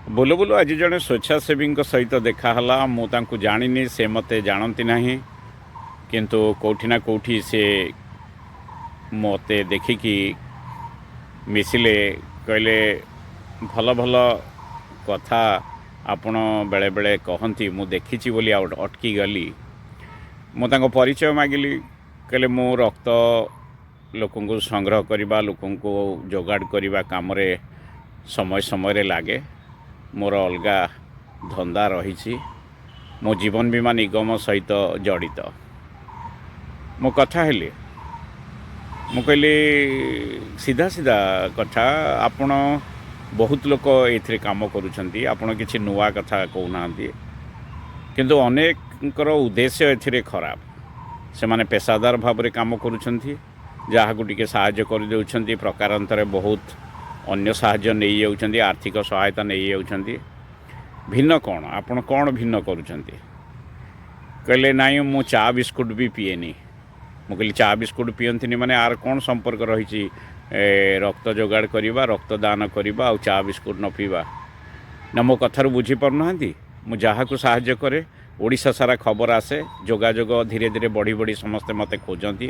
ବୁଲୁ ବୁଲୁ ଆଜି ଜଣେ ସ୍ୱେଚ୍ଛାସେବୀଙ୍କ ସହିତ ଦେଖାହେଲା। ମୁଁ ତାଙ୍କୁ ଜାଣିନି, ସେ ମୋତେ ଜାଣନ୍ତି ନାହିଁ, କିନ୍ତୁ କେଉଁଠି ନା କେଉଁଠି ସେ ମୋତେ ଦେଖିକି ମିଶିଲେ। କହିଲେ, ଭଲ ଭଲ କଥା ଆପଣ ବେଳେବେଳେ କହନ୍ତି, ମୁଁ ଦେଖିଛି ବୋଲି ଆଉ ଅଟକି ଗଲି। ମୁଁ ତାଙ୍କ ପରିଚୟ ମାଗିଲି। କହିଲେ, ମୁଁ ରକ୍ତ ଲୋକଙ୍କୁ ସଂଗ୍ରହ କରିବା, ଲୋକଙ୍କୁ ଯୋଗାଡ଼ କରିବା କାମରେ ସମୟ ସମୟରେ ଲାଗେ। ମୋର ଅଲଗା ଧନ୍ଦା ରହିଛି। ମୁଁ ଜୀବନ ବୀମା ନିଗମ ସହିତ ଜଡ଼ିତ। ମୁଁ କଥା ହେଲି। ମୁଁ କହିଲି, ସିଧା ସିଧା କଥା, ଆପଣ ବହୁତ ଲୋକ ଏଇଥିରେ କାମ କରୁଛନ୍ତି, ଆପଣ କିଛି ନୂଆ କଥା କହୁନାହାନ୍ତି, କିନ୍ତୁ ଅନେକଙ୍କର ଉଦ୍ଦେଶ୍ୟ ଏଥିରେ ଖରାପ। ସେମାନେ ପେସାଦାର ଭାବରେ କାମ କରୁଛନ୍ତି, ଯାହାକୁ ଟିକେ ସାହାଯ୍ୟ କରିଦେଉଛନ୍ତି, ପ୍ରକାରାନ୍ତରେ ବହୁତ ଅନ୍ୟ ସାହାଯ୍ୟ ନେଇଯାଉଛନ୍ତି, ଆର୍ଥିକ ସହାୟତା ନେଇଯାଉଛନ୍ତି। ଭିନ୍ନ କ'ଣ? ଆପଣ କ'ଣ ଭିନ୍ନ କରୁଛନ୍ତି? କହିଲେ, ନାଇଁ, ମୁଁ ଚା ବିସ୍କୁଟ ବି ପିଏନି। ମୁଁ କହିଲି, ଚା ବିସ୍କୁଟ ପିଅନ୍ତିନି ମାନେ ଆର କ'ଣ ସମ୍ପର୍କ ରହିଛି? ରକ୍ତ ଯୋଗାଡ଼ କରିବା, ରକ୍ତଦାନ କରିବା ଆଉ ଚା ବିସ୍କୁଟ ନ ପିଇବା? ନା, ମୋ କଥାରୁ ବୁଝିପାରୁନାହାନ୍ତି? ମୁଁ ଯାହାକୁ ସାହାଯ୍ୟ କରେ, ଓଡ଼ିଶା ସାରା ଖବର ଆସେ। ଯୋଗାଯୋଗ ଧୀରେ ଧୀରେ ବଢ଼ି ବଢ଼ି ସମସ୍ତେ ମୋତେ ଖୋଜନ୍ତି।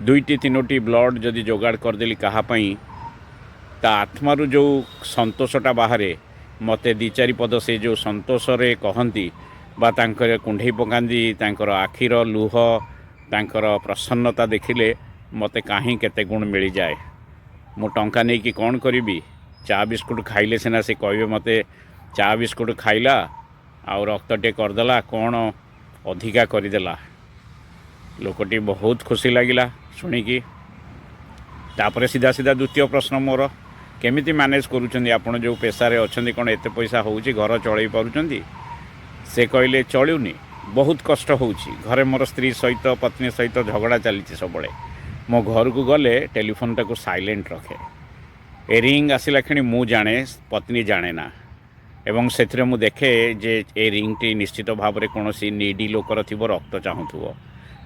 ଦୁଇଟି ତିନୋଟି ବ୍ଲଡ଼ ଯଦି ଯୋଗାଡ଼ କରିଦେଲି କାହା ପାଇଁ, ତା ଆତ୍ମାରୁ ଯେଉଁ ସନ୍ତୋଷଟା ବାହାରେ, ମୋତେ ଦୁଇ ଚାରି ପଦ ସେ ଯେଉଁ ସନ୍ତୋଷରେ କହନ୍ତି ବା ତାଙ୍କର କୁଣ୍ଢେଇ ପକାନ୍ତି, ତାଙ୍କର ଆଖିର ଲୁହ, ତାଙ୍କର ପ୍ରସନ୍ନତା ଦେଖିଲେ ମୋତେ କାହିଁ କେତେ ଗୁଣ ମିଳିଯାଏ। ମୁଁ ଟଙ୍କା ନେଇକି କ'ଣ କରିବି? ଚା ବିସ୍କୁଟ ଖାଇଲେ ସିନା ସେ କହିବେ ମୋତେ, ଚା ବିସ୍କୁଟ ଖାଇଲା ଆଉ ରକ୍ତ ଟିକେ କରିଦେଲା, କ'ଣ ଅଧିକା କରିଦେଲା? ଲୋକଟି ବହୁତ ଖୁସି ଲାଗିଲା ଶୁଣିକି। ତାପରେ ସିଧା ସିଧା ଦ୍ୱିତୀୟ ପ୍ରଶ୍ନ ମୋର, କେମିତି ମ୍ୟାନେଜ୍ କରୁଛନ୍ତି? ଆପଣ ଯେଉଁ ପେସାରେ ଅଛନ୍ତି, କ'ଣ ଏତେ ପଇସା ହେଉଛି? ଘର ଚଳେଇ ପାରୁଛନ୍ତି? ସେ କହିଲେ, ଚଳୁନି, ବହୁତ କଷ୍ଟ ହେଉଛି। ଘରେ ମୋର ସ୍ତ୍ରୀ ସହିତ, ପତ୍ନୀ ସହିତ ଝଗଡ଼ା ଚାଲିଛି ସବୁବେଳେ। ମୋ ଘରକୁ ଗଲେ ଟେଲିଫୋନ୍ଟାକୁ ସାଇଲେଣ୍ଟ ରଖେ। ଏ ରିଙ୍ଗ ଆସିଲା କ୍ଷଣି ମୁଁ ଜାଣେ, ପତ୍ନୀ ଜାଣେ ନା। ଏବଂ ସେଥିରେ ମୁଁ ଦେଖେ ଯେ ଏ ରିଙ୍ଗଟି ନିଶ୍ଚିତ ଭାବରେ କୌଣସି ନିଡ଼ି ଲୋକର ଥିବ, ରକ୍ତ ଚାହୁଁଥିବ।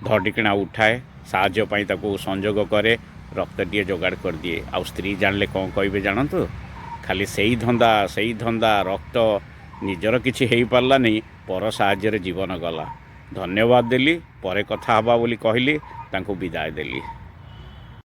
ଧଡ଼ିକିନା ଉଠାଏ, ସାହାଯ୍ୟ ପାଇଁ ତାକୁ ସଂଯୋଗ କରେ, ରକ୍ତଟିଏ ଯୋଗାଡ଼ କରିଦିଏ। ଆଉ ସ୍ତ୍ରୀ ଜାଣିଲେ କ'ଣ କହିବେ ଜାଣନ୍ତୁ? ଖାଲି ସେଇ ଧନ୍ଦା, ସେଇ ଧନ୍ଦା, ରକ୍ତ। ନିଜର କିଛି ହେଇପାରିଲାନି, ପର ସାହାଯ୍ୟରେ ଜୀବନ ଗଲା। ଧନ୍ୟବାଦ ଦେଲି, ପରେ କଥା ହେବା ବୋଲି କହିଲି, ତାଙ୍କୁ ବିଦାୟ ଦେଲି।